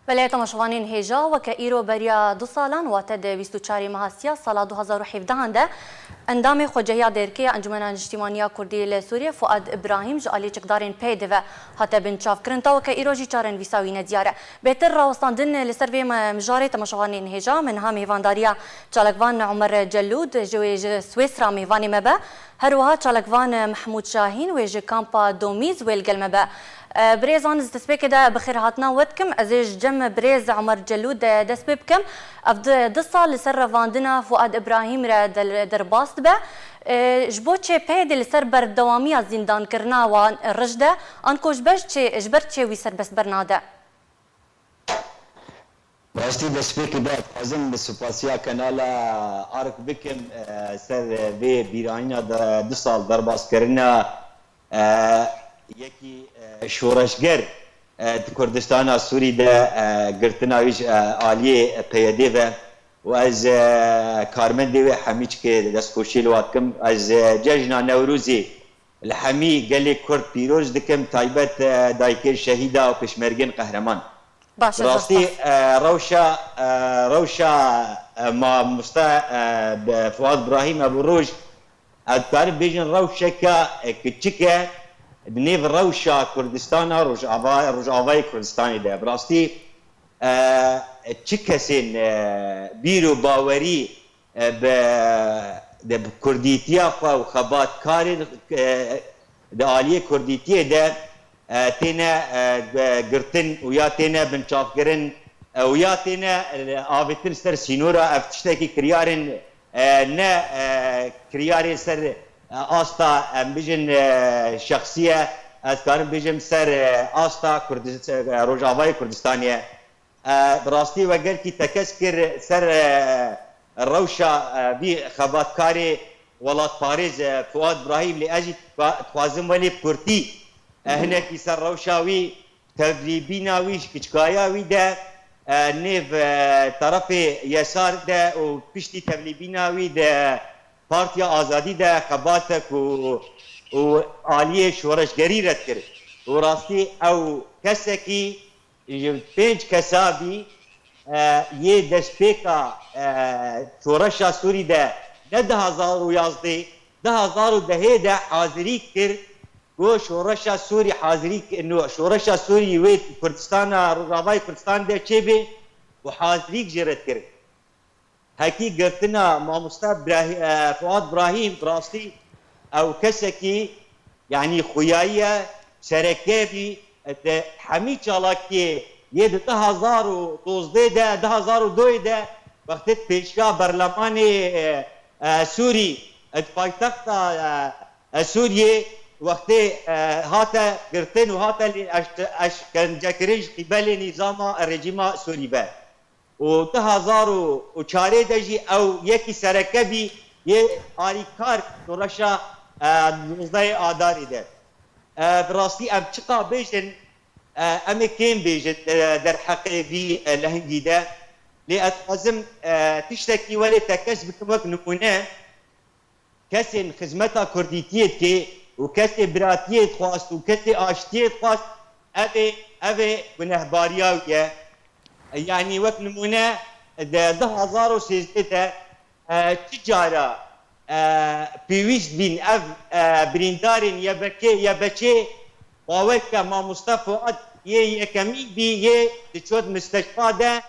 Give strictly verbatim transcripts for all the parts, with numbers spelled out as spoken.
Belê temaşevanên hêja, weke îro beriya du salan, wate di bîst û çarê meha sîya sala du hazar û hevdehan de, endamê Xwecehiya Dêrikê ya Encûmena Niştîmaniya Kurdî li Sûriyê Fuad Ibrahîm ji alî çekdarên P Y D ve hate binçavkirin, ta weke îro jî çarenivîsa wî nediyar e. Bêtir rawestandin li ser vê me-, mijarê temaşevanên hêja, me niha mêvandariya çalakvan Omer Celûd ji wê ji Swêsra mêvanê me be. Her wiha çalakvan Mehmûd Şahîn wê ji kampa Domîz wê li gel me be. E, birêzan, ez destpêkê de bi xêrhatina we dikim. Ez ê ji cem birêz Omer Celûd de dest pê bikim. Ev di, du sal li ser revandina Fuad Ibrahîm re del-, derbas dibe. E, ji bo çi P Y D li ser berdewamiya zîndankirina wan rij de, anku ji ber çi, ji ber çi wî serbest bernade? Rastî destpêkê de dixwazim bi spasiya kanala Ark bikim, e, ser vê bîranîna de du sal derbaskirina, e, yekî, e, şoreşger, e, di Kurdistana Sûrî de, e, girtina wî ji, e, aliyê P Y D ve û ez, e, karmendê wê hemî çikê destxweşî li wa dikim. Ez, e, cejna Newrozê li hemî gelê Kurd pîroz dikim, taybet, e, dayikên şehîda û pêşmergên qehreman. Baş e, Rastî, zaf spas. E, rewşa, e, rewşa, e, mamoste, e, be-, Fuad Brahîm e, bi roj, ez dikarim bêjin rewşeke, e, kiçik e, di nêv rewşa Kurdistana Rojava-, Rojavayê Kurdistanê de. Bi rastî, e, çi kesên, e, bîr û bawerî e, bi, de bi kurdîtiya xwe û xebatkarên, e, di aliyê kurdîtiyê de, e, têne, e, g-, girtin û ya têne binçavkirin, e, û ya têne, e, avêtin ser sînora, ev tiştekî kiryarên, e, ne, e, kiryarên ser, e, asta, em bijin, e, şexsî ye, ez karim bijim ser, e, asta Kurdis-, e, Rojavayê Kurdistanê ye. E, bi rastî we gelkî tekez kir ser, e, rewşa, e, vî xebatkarê welatparêz, e, Fuad Brahîm, lê ez jî dixwa-, dixwazim welê bi kurtî, e, hinekî ser rewşa wî, tevlîbîna wî, ji kiçkaya wî de, e, nêv, e, terefê yesar de û piştî tevlîbîna wî de Partiya Azadî de xebatek û, û aliyê şoreşgerî red kir. Û rastî ew kesekî ji pênc kesa bî, e, yê destpêka, e, şoreşa Sûrî de ne du hazar û yazdeh, du hazar û dehê de hazirî kir ku şoreşa Sûrî hazirî ki-, no, şoreşa Sûrî wê Kurdistana, Rojavayê Kurdistan de çêbê û hazirîk jê re dikir. Hekî girtina mamoste Brahî-, e, Fuad Brahîm, bi rastî ew kesekî, yanî xuyayî ye, sereke bî, e, di hemî çalakiyê yê di du hazar û dozdeh de, du hazar û doyê de, wextê pêşiya berlemanê, e, e, Sûrî, e, di paytexta, e, e, Sûriyê, wextê, e, hate girtin û hate lê eşt-, eşkencekirin ji qîbelê nîzama, e, rejîma Sûrî ve. Û du hazar û çarê de jî ew yekî sereke bî yê alîkar şoreşa, e, nûzdehê Adarê de. E, bi rastî em çiqa bêjin, e, em ê kêm bêjin, e, derheqê vî, e, lehengî de. Lê ez dixwazim, e, tiştekî welê tekez bikim wek nimûne. Kesên xizmeta kurdîtiyê dike û kesê biratiyê dixwast û kesê aştiyê dixwast, ev ê, ev ê gunehbariya wî ye. Yanî wek nimûne, di du hazar û sêzdeh de, e, çi cara, e, pêwîst bîn ev, e, birîndarên Y B K, Y B Çê, bawer ke mamoste Fuad yê yekemîn bî, yê diçot misteşfa de,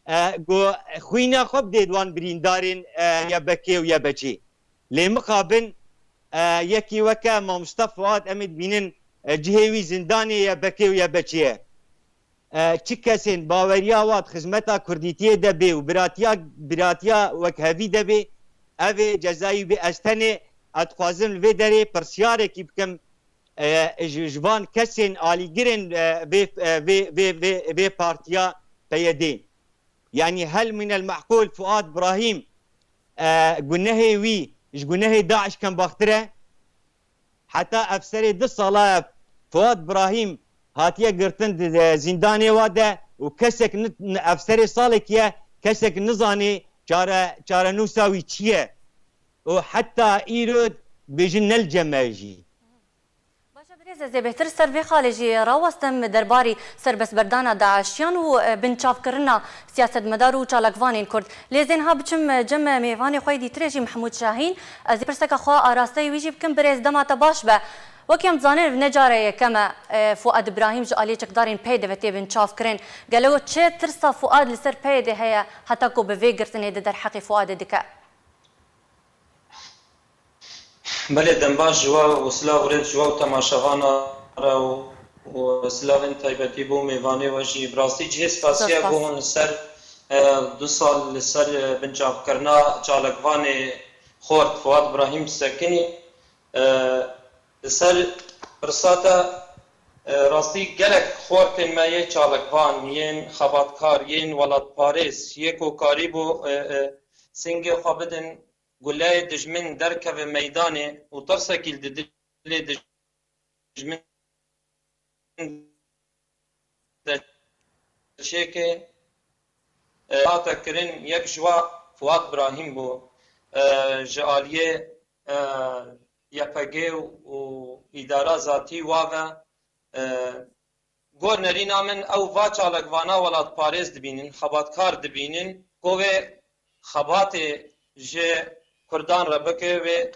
e, ku xwîna xwe bidê di wan birîndarên, e, Y B K û Y B Çê. Lê mixabin, e, yekî weke mamoste Fuad em ê dibînin, e, cihê wî zindanê Y B K û Y B Çê ye. E, çi kesên baweriya wan di xizmeta kurdîtiyê de bê û biratiya, biratiya wekhevî de bê, ev ê cezayî bê. Ez tenê, ez dixwazim li vê derê pirsiyarekî bikim, e, ji, ji van kesên alîgirên, e, vê, e, vê, vê, vê, vê partiya P Y D. Yanî hel minel meqûl Fuad Brahîm, e, gunehê wî ji gunehê DAIŞ kembaxtir e. Heta efserê du sala Fuad Brahîm hatiye girtin di, di zîndanê wa de û kesek ni, ni, efserê salekî ye, kesek nizanê çare, çarenûsa wî çi ye. Û heta îro dibêjin ne li cem me jî. Baş e, birêz Ez ê bêhtir ser vê xalê jî rawestim derbarî serbestberdana DAIŞiyan û, e, binçavkirina siyasetmedar û çalakvanên Kurd. Lê ez ê niha biçim, e, cem mêvanê xwe yê dîtirê jî Mehmûd Şahîn. Ez ê pirseka xwe arasteyî wî jî bikim, birêz dema te baş be. Wekî em dizanin ev ne cara yekem e, e, Fuad Îbrahîm ji aliyê çekdarên P Y D ve tê binçavkirin. Gelo çi tirsa Fuad li ser P Y D heye heta ku bi vê girtinê di derheqê Fuadê dike? Belê, dembaş ji we û silav û rêz ji we û temaşevana re û, û silavên taybetî bo mêvanê we jî. Bi rastî cihê spasiya ku hûn li ser, e, du sal li ser, e, binçavkirina çalakvanê xort Fuad Brahîm sekinî. E, li ser pirsa te, e, rastî gelek xortên me yê çalakvan, yên xebatkar, yên welatparêz, yê ku karîbû, e, e, singê xwe bidin guleyê dijmin derkeve meydanê û tirsekî li dilê dijmin de çêke, e, hate kirin, yek ji wa Fuat Brahîm bû. E, ji aliyê, e, Y P G û îdara zatî wa ve, e, Gor nerîna min, ew va çalakvana welatparêz dibînin, xebatkar dibînin, ku wê xebatê ji Kurdan re bike, wê,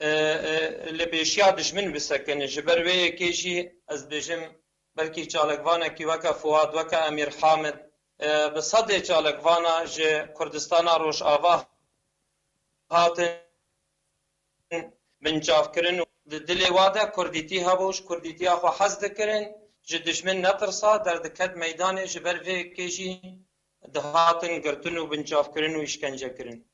e, e, li pêşiya dijmin bisekine. Ji ber wê yekê jî ez dibêjim, belkî çalakvanekî weke Fuad, weke Emîr Hamid, e, bi sedê çalakvana ji Kurdistana Rojava hatin binçavkirin û di dilê wa de kurdîtî hebû, ji kurdîtiya xwe hez dikirin, ji dijmin netirsa, derdiket meydanê, ji ber vê yekê jî dihatin girtin û binçavkirin û îşkencekirin.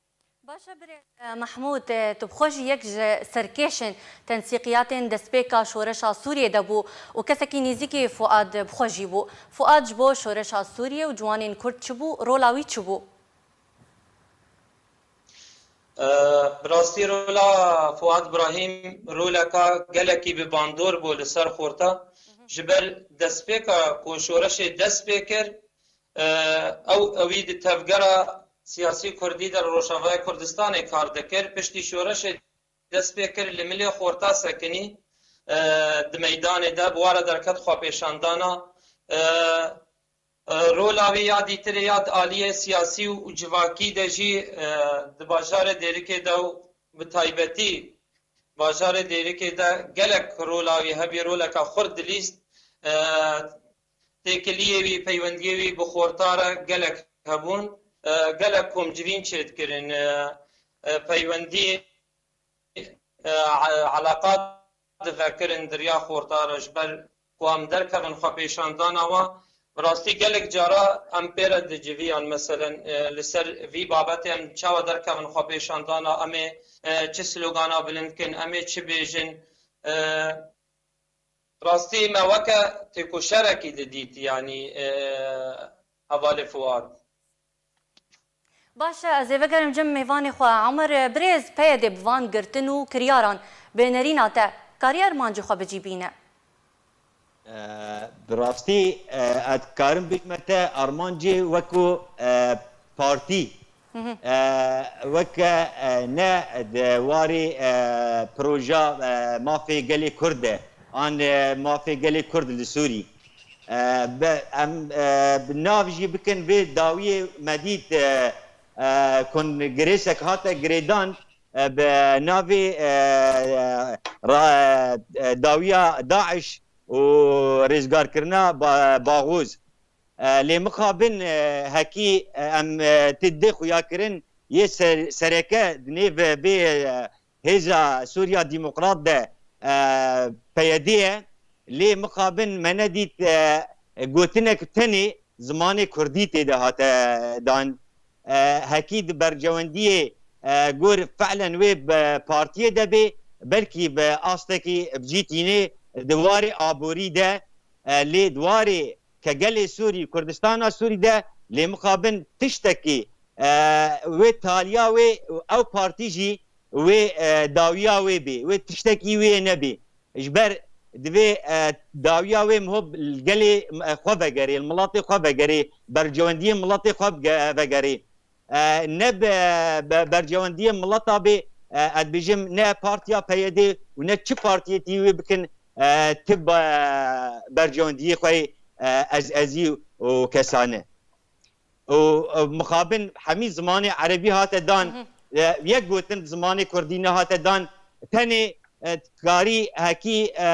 Baş e birêz, e, Mehmûd, e, tu bi xwe jî yek ji serkêşên tensîqiyatên destpêka şoreşa Sûriyê de bû û kesekî nêzîkî Fuad bi xwe jî bû. Fuad ji bo şoreşa Sûriyê û ciwanên Kurd çi bû, rola wî çi bû? E, bi rastî rola Fuad Brahîm roleka gelekî bi bandor bû li ser xorta. Ji ber destpêka ku şoreşê dest pê kir, e, ew, ewî di tevgera siyasî kurdî de li Rojavayê Kurdistanê kar dikir. Piştî şoreşê dest pê kir, li milê xorta sekinî, e, di meydanê de bi wa re derket xwepêşandana, e, E, rola wî ya dîtirê ya di aliyê siyasî û civakî de jî, e, di bajarê Dêrikê de û bi taybetî bajarê Dêrikê de gelek rola wî hebî, roleka xurt dilîst. E, têkiliyê wî, peywendiyê wî bi xorta re gelek hebûn. E, gelek komcivîn çêdikirin. E, e, peywendî e, e, eleqat divekirin di riya xorta re, ji ber ku em derkevin xwepêşandana wan. Bi rastî gelek cara em pê re diciviyan, meselen, e, li ser vî babetê em çawa derkevin xwepêşandana, em ê, e, çi slogana bilind kin, em ê çi bêjin. E, rastî me weke têkoşerekî didît, yanî, e, hevalê Fuad. Baş e, ez ê vegerim cem mêvanê xwe. Omer, e, birêz, P Y D bi van girtin û kiryaran, bi nerîna te, kariye armancê xwe bi cî bîne? E, bi rastî, e, ez dikarim bêjime te armancê wekû, e, partî, e, weke, e, ne di warê, e, proja, e, mafê gelê Kurd de, an, e, mafê gelê Kurd li Sûrî. E, be-, em, e, bi nav jî bikin vê dawiyê me dît, e, e, kongrêsek hate girêdan, e, bi navê, e, ra-, e, dawiya DAIŞ û rêzgarkirina ba-, Baxûz. E, lê mixabin, e, hekî, e, em, e, ti dê xuyakirin yê ser-, sereke di nêv vê, e, Hêza Sûriya Demokrat de, e, P Y D ye, lê mixabin me nedît, e, gotinek tenê zimanê kurdî tê de hate dan. E, hekî di bercewendiyê, e, gor fe'len wê bi partiyê de bê, belkî bi astekî bi cî tînê di warê aborî de, e, lê di warê ke gelê Sûrî, Kurdistana Sûrî de lê mixabin tiştekî, e, wê taliya wê û ew partî jî wê, e, dawiya wê bê, wê tiştekî wê nebê. Ji ber divê, e, dawiya wê miho li gelê, e, xwe vegerê, li miletê xwe vegerê, bercewendiyê miletê xwe bige-, vegerê. E, ne be, be, bercewendiyê mileta bê, e, ez dibêjim ne partiya P Y D û ne çi partiyê tî wê bikin, e, ti be-, bercewendiyê xwe yê, e, ez ezî û kesane. Û, e, mixabin hemî zimanê erebî hate dan, e, yek gotin zimanê kurdî nehate dan, tenê, e, karî hekî, e,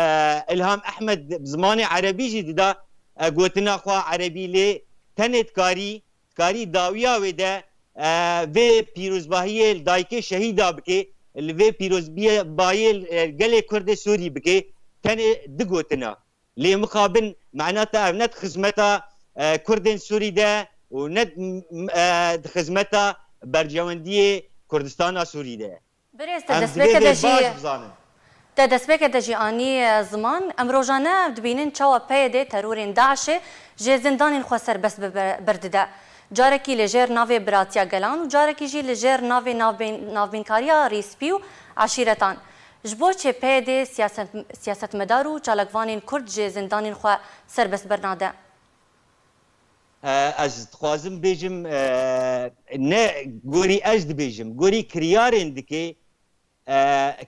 Îlham Ehmed zimanê erebî jî dida, e, gotina xwe erebî lê tenê dikarî, dikarî dawiya wê de, e, vê pîrozbahiyê li dayikê şehîda bike, li vê pîrozbiyê-, bayê, e, gelê Kurdê Sûrî bike, tenê du gotina. Lê mixabin mena te ev ne di xizmeta, e, Kurdên Sûrî de û ne, m-, m-, e, di xizmeta bercewendiyê Kurdistana Sûrî de ye. Birêz, te Em destpêke divê de vê jî, baş bizanin. Te destpêke de jî anî, e, ziman. Em rojane dibînin çawa P Y D terorên DAIŞê ji zindanên xwe serbest bi-, bi-, berdide. Carekî li jêr navê Biratiya Gelan û carekî jî li jêr navê navbên-, navbînkariya Rîspî û eşîretan. Ji bo çi P Y D siyaset-, siyasetmedar û çalakvanên Kurd ji zindanên xwe serbest bernade? E, ez dixwazim bêjim, e, ne gorî ez dibêjim, gorî kiryarên dike, e,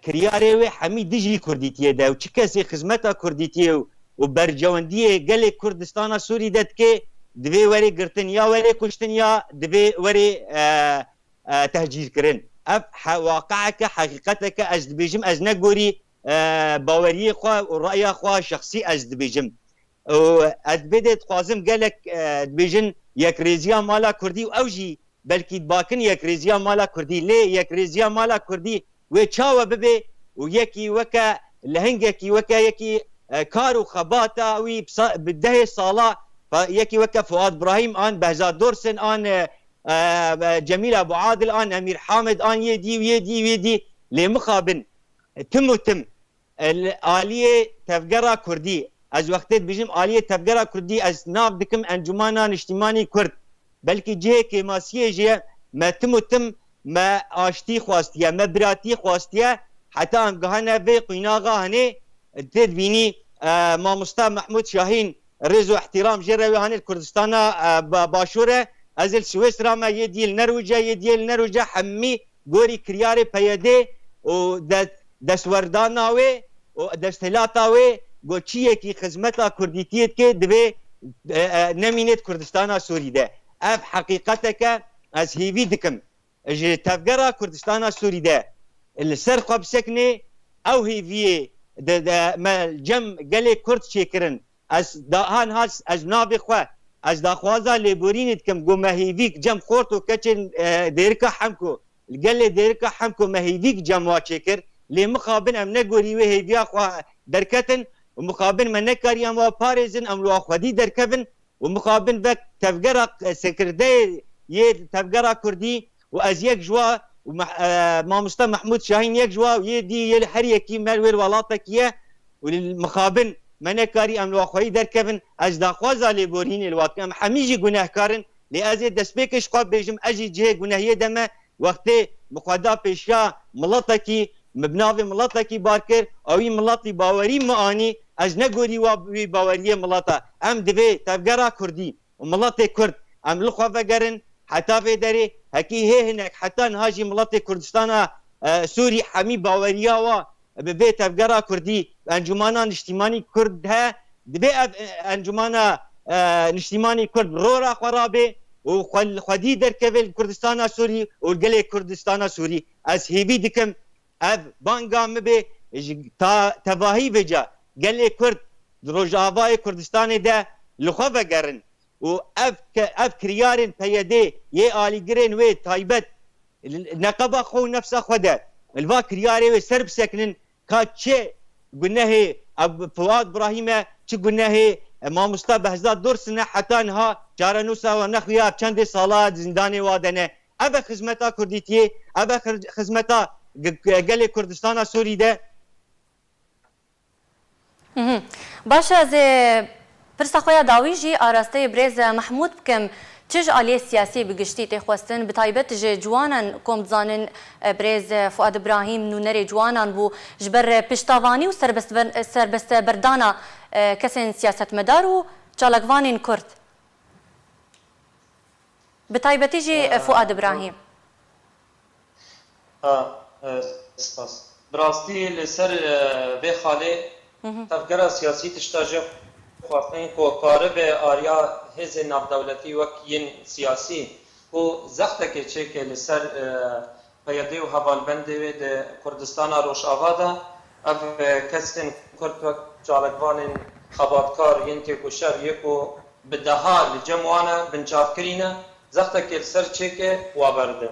kiryarê wê hemî dijî Kurdîtiyê de û çi kesê xizmeta Kurdîtiyê û, û bercewendiyê gelê Kurdistana Sûrî de dike, divê were girtin ya were kuştin ya divê were, e, e, tehcîrkirin. Ev he-, waqieke, heqîqeteke, ez dibêjim, ez ne gorî, e, baweriyê xwe û raya xwe şexsî ez dibêjim. Û ez vê de dixwazim gelek, e, dibêjin yekrêziya mala Kurdî û ew jî belkî dibakin yekrêziya mala Kurdî, lê yekrêziya mala Kurdî wê çawa bibe û yekî weke lehingekî weke yekî, e, kar û xebata wî bi sa-, bi dehê sala, fa-, yekî weke Fuad Brahîm an Behzad Dorsin an, e, e, Cemîl Abu Adil an Emîr Hamid an yê dî û yê dî û yê dî lê mixabin, e, tim û tim, e, li aliyê tevgera Kurdî, ez wextê dibêjim aliyê tevgera Kurdî, ez nav dikim Encûmana Niştîmanî Kurd. Belkî cihê kêmasiyê jî ye, me tim û tim me aştî xwestiye, me biratî xwestiye. Heta em gihane vê qînaxa hinê, tê dibînî, e, mamosta Mehmûd Şahîn, rêz û ihtiram jê re wê hanê li Kurdistana, e, ba-, Başûr e. Ez ê li Swêsra me, yê dî li Nerwîc e, yê dî yê li Nerwîc e, hemî gorî kiryarê P Y D û de-, destwerdana wê û desthilata wê, got çi yekî xizmeta Kurdîtiyê dike, divê, e, e, nemînê di Kurdistana Sûrî de. Ev heqîqeteke ez hêvî dikim. Ji tevgera Kurdistana Sûrî de li ser xwe bisekine, ew hêviyê de, de me cem gelê Kurd çêkirin. Ez da, han has, ez navê xwe, ez daxwaza lêborînê dikim, ku me hêvîk cem xort û keçên, e, Dêrika Hemko, li gelê Dêrika Hemko me hêvîk cem wa çêkir, lê mixabin em negorî wê hêviya xwe derketin û mixabin me nekarî em wa parêzin, em li wa xwedî derkevin û mixabin vek tevgera, e, sekirdeyê yê tevgera Kurdî û ez yek ji wa û Meh-, e, mamoste Mehmûd Şahîn yek ji wa û yê dî yê li her yekî me wê li welatekî ye û li mixabin me nekarî em li wa xweyî derkevin. Ez daxwaza lêborînê li wa dikim. Em hemî jî gunehkar in. Lê ez ê destpêkê ji xwe bêjim, ez jî cihê gunehiyê de me. Wextê min xwe da pêşiya miletekî, min bi navê miletekî bar kir, ewî miletî bawerî min anî, ez negorî wa wî baweriyê mileta. Em divê tevgera Kurdî û miletê Kurd em li xwe vegerin, heta vê derê, hekî hê hinek, heta niha jî miletê Kurdistana, e, Sûrî hemî baweriya wa bi vê tevgera Kurdî, Encûmana Niştîmanî Kurd he, divê ev, e, Encûmana, e, Niştîmanî Kurd bi rora xwe rabê û xwe, xwedî derkeve li Kurdistana Sûrî û li gelê Kurdistana Sûrî. Ez hêvî dikim ev banga min bê ji ta tevahî vêca gelê Kurd di Rojavayê Kurdistanê de li xwe vegerin û ev ke-, ev kiryarên P Y D yê alîgirên wê taybet neqeba xwe û nefsa xwe de li va kiryarê wê ser bisekinin, ka çi gunehê Ab-, Fuad Brahîm e, çi gunehê, e, mamosta Behzad Dursun e, heta niha çarenûsa wan nexuya, ev çendê sala di zîndanê wa de ne. Ev e xizmeta Kurdîtiyê, ev e xir-, xizmeta g-, g-, gelê Kurdistana Sûrî de. Mhm. Baş e, ez ê pirsa xwe ya dawî jî arasteyê birêz Mehmûd bikim. Çi ji aliyê siyasî bi giştî tê xwestin, bi taybet ji ciwanan, kom dizanin, e, birêz Fuad Ibrahîm nûnerê ciwanan bû, ji ber piştavanî û serbest-, serbestberdana, e, kesên siyasetmedar û çalakvanên Kurd? Bi taybetî jî, e, Fuad Ibrahîm. Ha, e, spas. Bi rastî li ser, e, vê xalê, Tevgera siyasî tişta jê xwestin ku karibe ariya hêzên navdewletî wek yên siyasî ku zextekê çêke li ser, e, P Y D û hevalbendê wê di Kurdistana Rojava de, ev, e, kesên Kurd wek çalakvanên xebatkar yên têkoşer yê ku bi deha li cem wan e, binçavkirî ne, zextekê li ser çêke wa berde.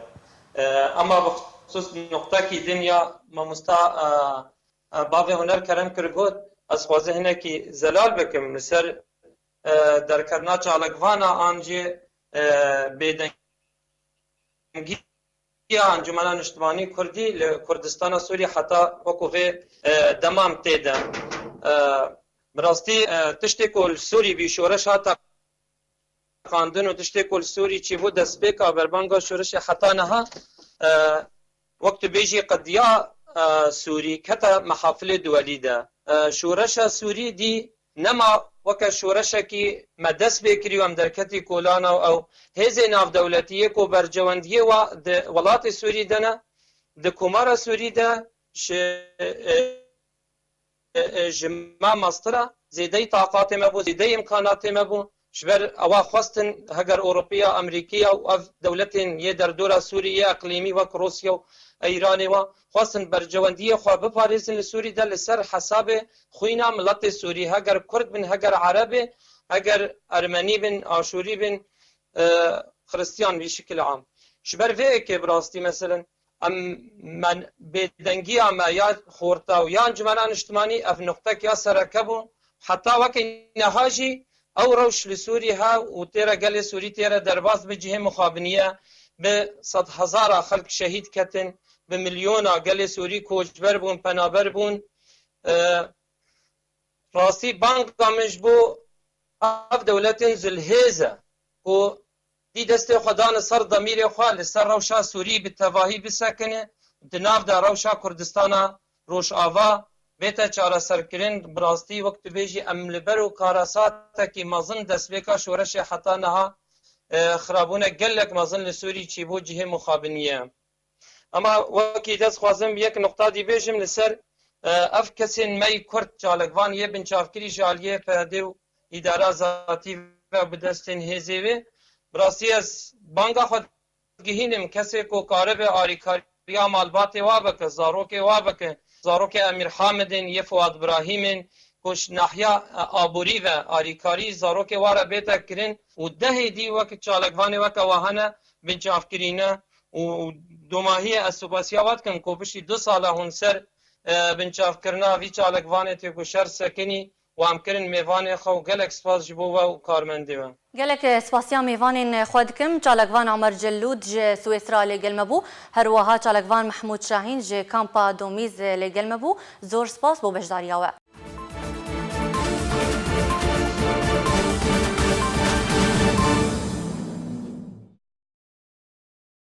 E, ema bi xisûs nuqtekî din ya mamosta, e, e, bavê Huner kerem kir got, ez xwazim hinekî zelal bikim li ser, e, derketna çalakvana an jî, e, bêdengiya Encûmena Niştimanî Kurdî li Kurdistana Sûrî heta wekû vê, e, deman tê de. E, bi rastî, e, tiştê ku li Sûrî bî şoreş hate qandin û tiştê ku li Sûrî çîbû destpêka berbanga şoreşê heta niha, e, wek tu bêjî qediya, e, Sûrî kete mehafilê duwelî de. E, şoreşa Sûrî dî nema weke şoreşekî me dest pê kirî û em derketî kolana û ew hêzê navdewletî yê ku bercewendiyê wa di welatê Sûrî de ne, di Komara Sûrî de ji, e, e, e, ji me mestir e, zêdeyî taqatê me bû, zêdeyî îmkanatê me bû. Ji ber ewa xwestin heger Ewropiya, Amerîkiya û ev dewletên yê derdora Sûrî yê eqlîmî wek Rûsya û Îranê wa xwestin bercewendiyê xwe biparêzin li Sûrî de li ser hesabê xwîna miletê Sûrî, heger Kurd bin, heger Ereb ê, heger Ermenî bin, Aşûrî bin, e, Xiristiyan vî şikil am. Ji ber vê yekê bi rastî meselen em, me bêdengiya me ya xorta û ya Encûmena Niştimanî ev nuqtek ya sereke bû. Heta wekî niha jî ew rewş li Sûrî he û têre gelê Sûrî têre derbas bi cihê mixabiniyê, bi sedhezara xelk şehîd ketin, bi milyona gelê Sûrî koçber bûn, penaber bûn. E, rastî banga min ji bo ev dewletên zilhêz e ku dî destê xwe dane ser demîrê xwe, li ser rewşa Sûrî bi tevahî bisekine, di nav de rewşa Kurdistana Rojava bête çareserkirin. Bi rastî wek tu bêjî em li ber û karasatekî mezin destpêka şoreşê heta niha, e, xirabûnek gelek mezin li Sûrî çîbû cihê mixabiniyê. Ema wekî de ez xwazim yek nuqta dî bêjim li ser, e, ev kesên me yî Kurd çalakvan yê binçavkirî ji aliyê P Y D û îdara zatî ve bi destên hêzê wê. Bi rastî ez banga xwe digihînim, kesê ku karibe arîkariya malbatê wa bike, zarokê wa bike, zarokê Emîr Hamidên yê Fuad Birahîmên ku ji nahiya, e, aborî ve arîkarî zarokê wa re bête kirin û dehê dî wek çalakvanê weke wa hene binçavkirî ne. Û domahiyê ez spasiya we dikim ku piştî du sala hûn ser, e, binçavkirina vî çalakvanê têkoşer sekinî û em kirin mêvanê xwe û gelek spas ji bo we û karmendê we. Gelek, e, spasiya mêvanên xwe dikim. Çalakvan Amer Cellûd ji Swêsra lê gel me bû. Her wiha çalakvan Mehmûd Şahîn ji Kampa Domîz, e, lê gel me bû. Zor spas bo beşdariya we.